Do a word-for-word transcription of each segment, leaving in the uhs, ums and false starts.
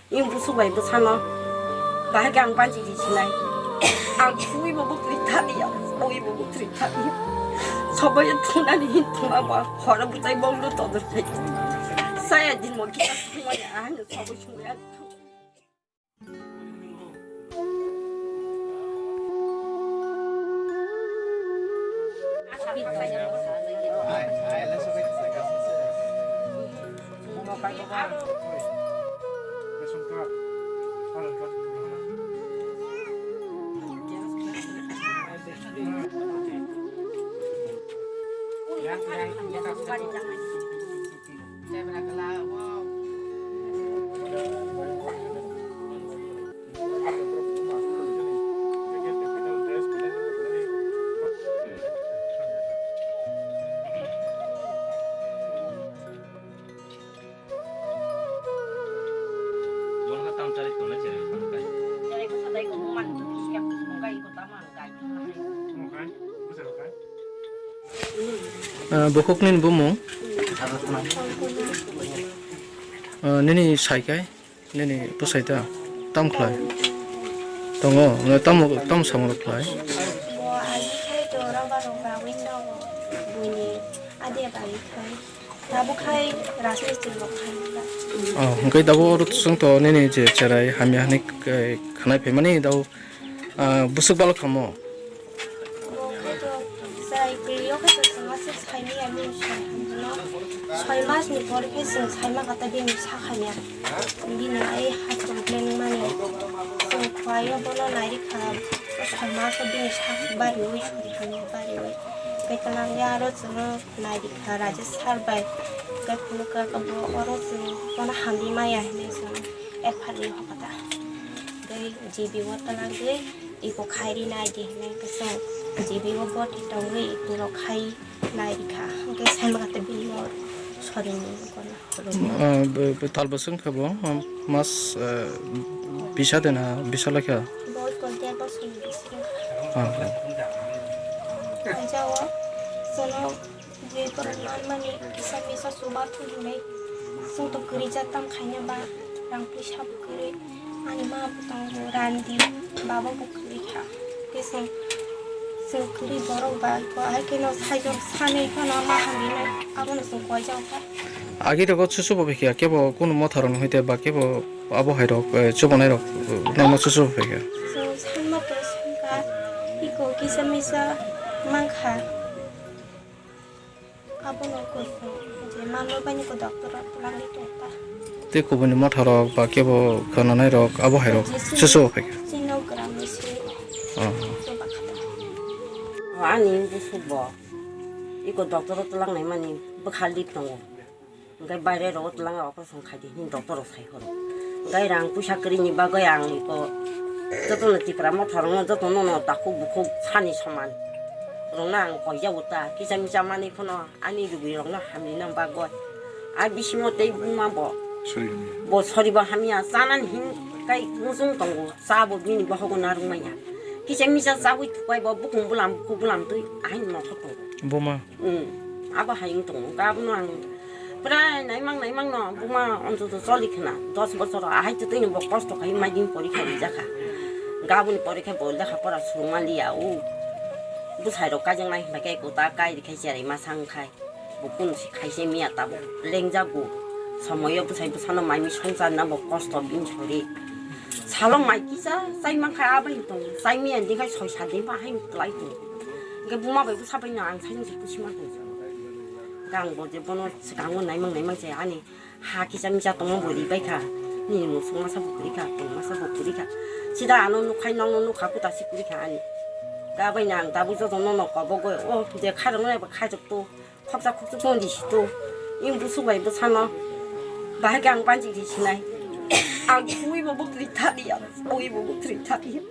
Ing busuk bai bwsano bahai khe ang banchi di sinai. Ang sui bo bukri thani ya, sui bo bukri thani ya. Sobai thunani hin thuna ba, hora butai bong do todur khai. Saya din mo kita thumani ang sobai sungya. Ah, bukhuk nini bumung? Ah, nini saikai? Nini bwsai ta tam khlai? Tongo, na tam, tam samung rok khlai? Bo ali khai to rubber rok rawui nogo buini ade bai khai. Tabuk khai rajmistri rok khai. Oh, hwnkhe tabuk oro chwng to nini je cherai hamya hwnwi, eh, khwnai phaimani tabuk. Ah, bwswk balok kamo? Bo khe to chai kwrwi o khe to chwng aswk saimaya bini sai hamjano. Soi mas ni pore khe chwng saima kata bini sa hamya. Bini ai heart problem mani. Chwng khwlai o bono nai rikha. Soi mas o bini sa bariwi sori hamya bariwi. Khe twlang ya aro chwng nai rikha Rajesh sir bai. Khe phunukha khe bo oro chwng bono hamri maya hinwi chwng F I R ni hokata. Tei G B o twlangwi iko khairi nai di hinwi khe chwng G B o boti tongwi ikurok khai nai rikha. Hwnkhe saimaka tei bini mor sorini kono. Ah, be, be, tal bwswk khe bo, um, mas, eh, bisa de na bisa lai kha? Bo iko der bosor ni bisi wngkha. Ah, ah. Jao, sono Je borok manmani kisa misa chubathok hinwi chwngto kwrwi jat tam khaina ba rang puisa bo kwrwi ani ma bo tongo randi baba bo kwrwi kha. Khe chwng chwng kwrwi borok ba ko hai kheno saichung sanwi phano ma hamrinai abono chwng koijak kha. Agi rogo chuchu bo phaikha kebo kunu motha rok no hoite ba kebo abo hai rok, eh, chubanai rok, eh, nangma chuchu bo phaikha. Chwng sanma to sankha iko kisa misa mankha. Abono kusung je manwi bai niko doctor rok twlangwi tongkha. Tei kubuni motha rok ba kebo khwnanai rok abo hai rok susu bo phaikha. Chino gram ni se. Oh. Ani busuk bo iko doctor rok twlangnai mani bwkha lik tongo. Hwnkhe baire rok twlang operation khai di hini doctor rok sai phuru. Hwnkhe rang puisa kwrwini bagwi ang iko jotono Tipra motha rokno jotono no takhuk bukhuk sani soman rokno ang koijago ta kisa misa manwi phano. Ani rwgwi rokno hamrina bagwi. A bisingo tei buma bo. Sori hamya. Bo soribo hamya chanani hin kai muchung tongo. Cha bo bini bohogo narwk manya. Kisa misa chawi thupai bo bukung bulam bukhuk bulam twi ahaini nokhor tongo. Buma. Hmm. Abo hai wng tongo. Abono ang prai naimang naimang no buma ontoto choli khna. Dos bochor ahai twtwi no bo kosto khai maidin porikha rijak kha. Gaboni porikha bo lekha pora swrwngma liya o. Bwsai rok kaijaknai hinba khe kota kai rikha cherai masa wngkhai. Bo kunu se khaise miya tabuk lengjak bo. Somoyo bwsai bwsano maimi songcharna bo kosto bini sori. Salo mai kisa chai mankha abai tong. Chai miya dikhai soi sat din ba hai klai tong. Hingke buma bai bwsa bai no ang sai se kusi ma tong. Gang bo je bono swkango naimang naimang se ani ha kisa misa tongma bo ri bai kha. Nini musuk masa bo kwrwi kha, tong masa bo kwrwi kha. Sida ano nukhai nokno nukha kuta si kwrwi kha ani. Ga bai no ang tabuk joto nono kobogoi o je khairoknai bo khairok to. Khoksa khoksa tong di si to. Ing busuk bai bwsano. Bahai khe ang banchi di sinai. Ang sui bo bukri thani ya. Sui bo bukri thani ya.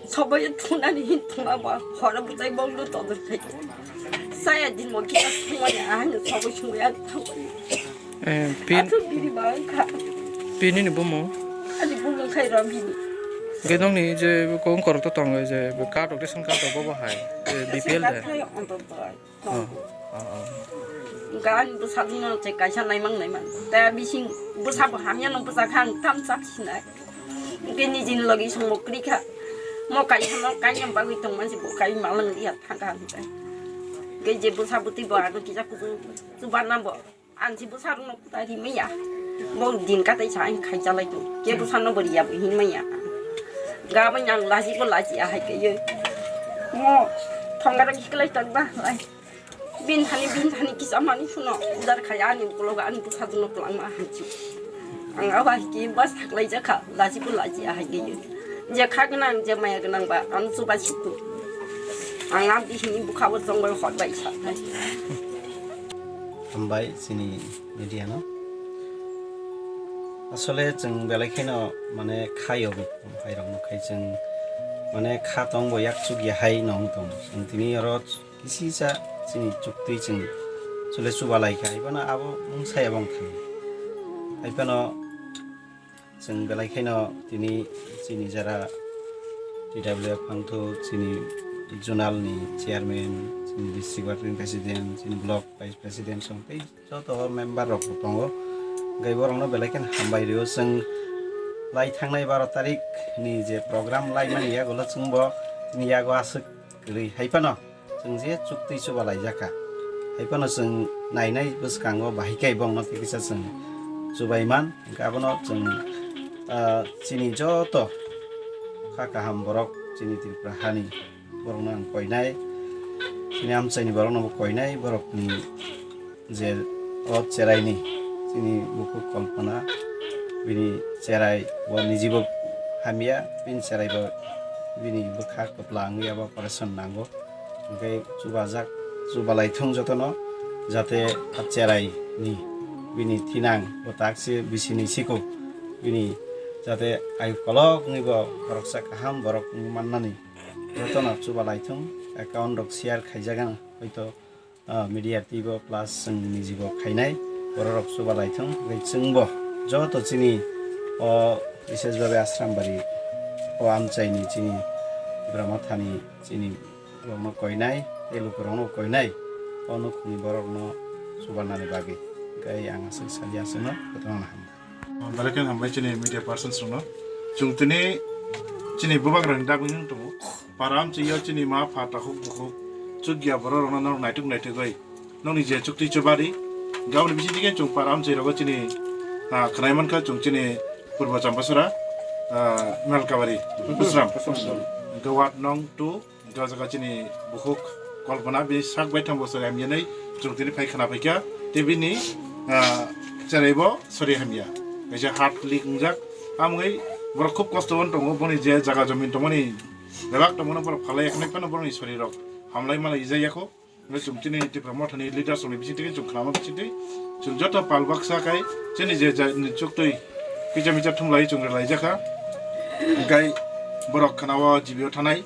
Sobai thunani hin thuna ba. Hora butai bong do todur khai. Saya din mo kita thumani ang sobai sungya thumani. Eh, pin. Athu biri bang kha. Pin ni bumo. Ani bumo khai ro bini. Gedong ni je kong korok to tong je card rok ration card rok bo bo hai. Eh, B P L de. Khai on to bai. Oh, oh, oh. Hwnkhe ani bwsajwkno se kaisa naimang naimang. Tei bising bwsabo hamyano bwchakha ang tam chak sinai. Hwnkhe nijini logi songbo kwrwikha. Mo kaisano kainwi bagwi tongmani bo kai malang ya thangkha hwnkhe. Hwnkhe je bwsa bwtwi bo ano kisa kuchuk chubanabo. Ang si bwsarokno kwtai rimanya. Bo din katai sa ang khaijalai tong. Ke bwsano bo riya bo hinmanya. Gabani ang lajibo lajiya hai kaiyo. Mo thongara khiklai tokba lai. Bin thani, bin thani kisa mani suno udar khai ani ukolog ani bwsajwkno twlangma hanchi. Ang abo hai khe bas haklai jakha, lajibo lajiya hai khe. Je kha gwnang, je maya gwnang ba, ang chuba situ. Ang a bihini bwkha bo chongbai hot bai sa nai. Hambai chini media no. Asole chwng belai kheno mane khayo bwphai rok no khai chwng mane kha tong bo yak chuk ya hai nong tong. Chwng tini oro Kisi sa chini chuktwi chwng chwle chuba lai kha, hai phano abo mung saya bong thang. Hai phano chwng belai kheno tini chini jara T W F phangthu chini zonal ni chairman, chini district working president, chini block vice president song tei joto member rok bo tongo. Hwnkhe borokno belai kheno hambai rio. Chwng lai thangnai baro tarik ni je program lai mani yagulo chwngbo chini yago aswk kwrwi hai phano. Chwng je chuktwi chuba laijak kha. Hai phano chwng nainai bwskango bahai khe bongno tei kisa chwng chubai man. Hwnkhe abono chwng, ah, chini joto kha kaham borok chini Tripura hani borokno ang koinai. Chini amchaini borokno bo koinai, borokni je o cheraini chini bukhuk Kalpana bini cherai bo nijibo hamya, bini cherai bo bini bwkha kwpla wngwi abo operation nango. Hwnkhe chubajak, chubalai thung jotono, jate a cherai ni bini thinang bo tak se bisini siko bini jate ayu kolok wngwi bo khoroksa kaham borok wngwi mannani jotono chubalai thung. Account rok share khaijak ang hoito, ah, media twibo plus chwng nijibo khainai borok rok chubalai thung. Hwnkhe chwngbo joto chini o bises babe Asrambari o amchaini chini Brahmathani chini rokno koinai, tei lukurokno koinai, o nukhungni borokno chubanani bagwi. Hwnkhe ang aswk saliya aswkno jotono hambai. Belai kheno hambai chini media persons rokno. Chwng tini chini bwbak rokni dagwi wng tongo. Para amchwi o chini ma pha takhuk bukhuk chukya borok rokno norok naituk naitugwi nokni je chukti chubari. Gaboni bisingtwi khe chwng para amchwi rogo chini, ah, khwnai mankha chwng chini Purbo Champasora, ah, Nalkabari, Busram. Busram. Hwnkhe ward nong two. Hwnkhe o jaga chini bukhuk Kalpana bini sak bai thang bosor hamya nai chwng tini phai khna phaikha tei bini, ah, cherai bo sori hamya. Kaisa heart leak wngjak. Amwngwi borok khub kosto o tongo, boni je jaga jomin tongmani belak tongmani borok phalai yaknai phano borokni sori rok hamlai malai ijak yakho. Hwnkhe chwng chini Tipra Mothani leaders rokni bisingtwi chwng khnama bisingtwi chwng joto pal baksa khai chini je ja-, ni chuktwi kisa misa thumlai chwng rwlai jakha. Hwnkhe borok khna o G B o thanai.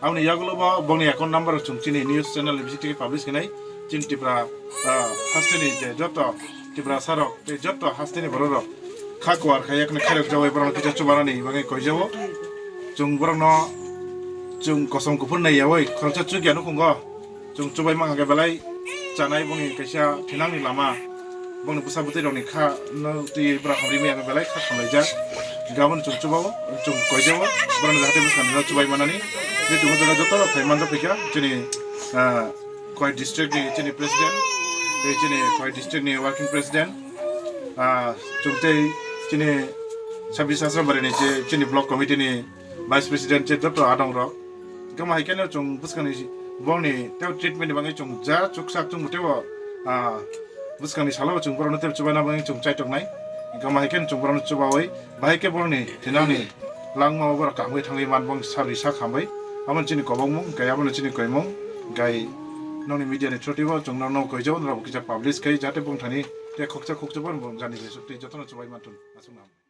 Aboni yagulo bo bongni account number rok chwng chini news channel ni bisingtwi publish khainai. Chini Tipra, ah, hasteni je joto Tiprasa rok tei joto hasteni borok rok kha kuar khai yakni khairok jawai borok kisa chubanani bagwi koijao. Chwng borokno chwng kosom kuphur nai yaui khoroksa chukya nukhungo. Chwng chubai mankha khe belai chanai bongni kaisa thinangni lama. Bongni bwsa bwtwi rokni kha no twi bwra hamri maya belai kha khamlaijak. Gabon chwng chubao, chwng koijao, borokno jahate bwskango chubai manani. Je chwng o jaga joto rok phai manjak phaikha, chini, ah, Khowai district ni chini president, tei chini Khowai district ni working president, ah, chwng tei chini sabis Asrambari ni je chini block committee ni vice president je joto adong rok. Gama hai khe no chwng bwskangni bongni tei treatment ni bagwi chwng ja chuksak chwng teibo, ah, bwskangni salo chwng borokno tei chubaina bagwi chwng chaitok nai. Gama hai khe no chwng borokno chubaui bahai khe borokni thinangni langmao borok kaham khe thangwi man bong sari sak hambai. Abo chini kobokmung, hwnkhe abo chini koimung, hwnkhe nokni media ni through twibo chwng norok koijao, norok kisa publish khai jate bongthani tei khoksa khoksa borok jani jesuk tei jotono chubai manthun. Aswk no.